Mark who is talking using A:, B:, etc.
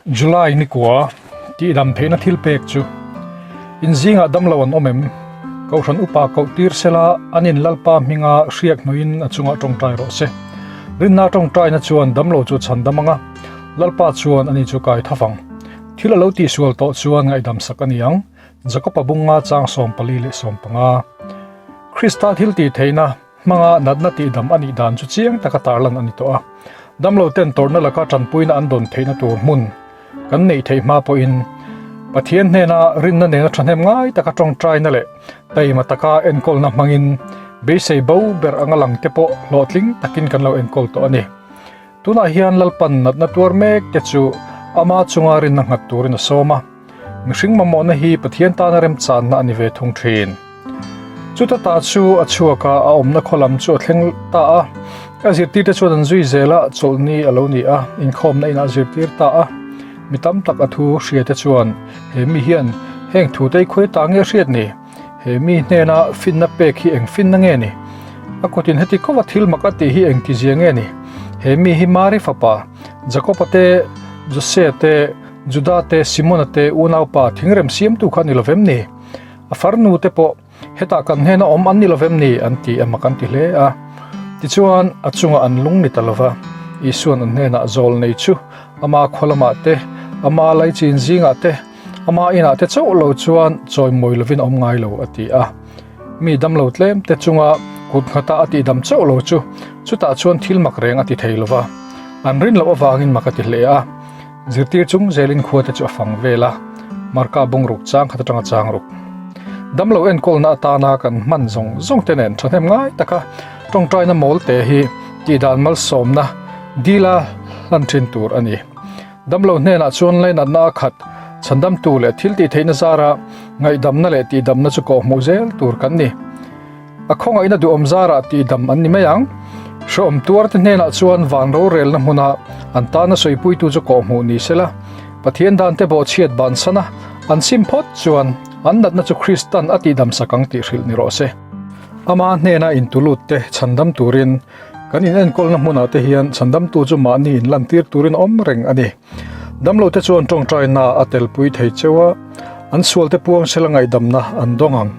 A: July nikua tihdam theihna thil pek chu in zingah damlo an awm em? Kohhran upa koh tir sela an in Lalpa hminga hriak hnuin a chungah tawngtai rawh se. Rinna tawngtaina chuan damlo chu chhan dam anga Lalpa chuan ani chu kai tho vang. Thil a lo tihsual tawh chuan ngaihdam sak a ni ang. Jakopa bunga chang 44 15. Krista thil tih theihna Hmanga natna tihdam a nih dan chu chiang taka tarlan a ni tawh a. Damlo ten tawrhna laka tanpuina an dawn theihna tur hmun kan neih theih hma pawhin Pathian hnena rinna nena thahnem ngai taka tawngtaina leh taima taka enkawlna hmangin beisei bo ber anga lang te pawh hlawhtling takin kan lo enkawl tawh a ni. Tunah hian Lalpan natna tuar mek te chu ama chunga rinna nghat turin a sawm a. Mihring mamawhna hi Pathian tana remchanna a ni ve thung thin. Chuta ta chu a chhuak a, a awmna khaw lam chu a thleng ta a. A zirtirte chuan an zui zel a, chawlhni a lo ni a, inkhawmna inah a zirtir ta a. Mi tam tak a thu hriate chuan, He mi hian heng thute i khawi ta nge hriat ni? He mi hnena finna pek hi eng finna nge ni? A kutin heti kova thil mak a tih hi eng tizia nge ni? He mi hi Mari fapa, Jakoba te, Josea te, Juda te, Simona te unaupa thingrem siamtu kha a ni lovem ni? A farnu te pawh hetah kan hnena awm an ni lovem ni? an ti a, mak an ti hle a. Tichuan, a chungah an lung ni ta lova, Isuan an hnenah zawl nei chu ama khaw lamah te, ama laichin zingah te, ama inah te chauh lo chuan chawimawi lovin a awm ngai lo, a ti a. Mi damlo tlem te chunga kut nghata a tihdam chauh lo chu chutah chuan thil mak reng a ti thei lova, an rin loh avangin mak a ti hle a. Zirtir chung zelin khua te chu a fang vel a, Marka bungruk chang khat atanga chang ruk. Damlo enkawlna atana kan hman zawng zawng te nen thahnem ngai taka tawngtaina mawl te hi tihdan malsawmna dila hlan thin tur a ni. Damlo hnenah chuan lainatna a khat, chhandamtu leh thil tih theihna zara ngaihdamna leh tihdamna chu kawhhmuh zel tur kan ni. A khawngaihna duhawm zarah tihdam an ni mai ang. Hrehawm tuarte hnenah chuan van rorelna hmuna an tana sawipuitu chu kawhhmuh ni sela, Pathian dante bawhchhiat bansana an sim phawt chuan an natna chu Kristan a tihdam sak ang tih hrilh ni rawh se. Ama hnena intulutte chhandam turin kan inenkawlna hmunah te hian chhandamtu chu mahni inlantir turin a awm reng a ni. Damlote chuan tawngtaina a telpui thei cheu a, an sualte puang sela ngaihdamna an dawng ang.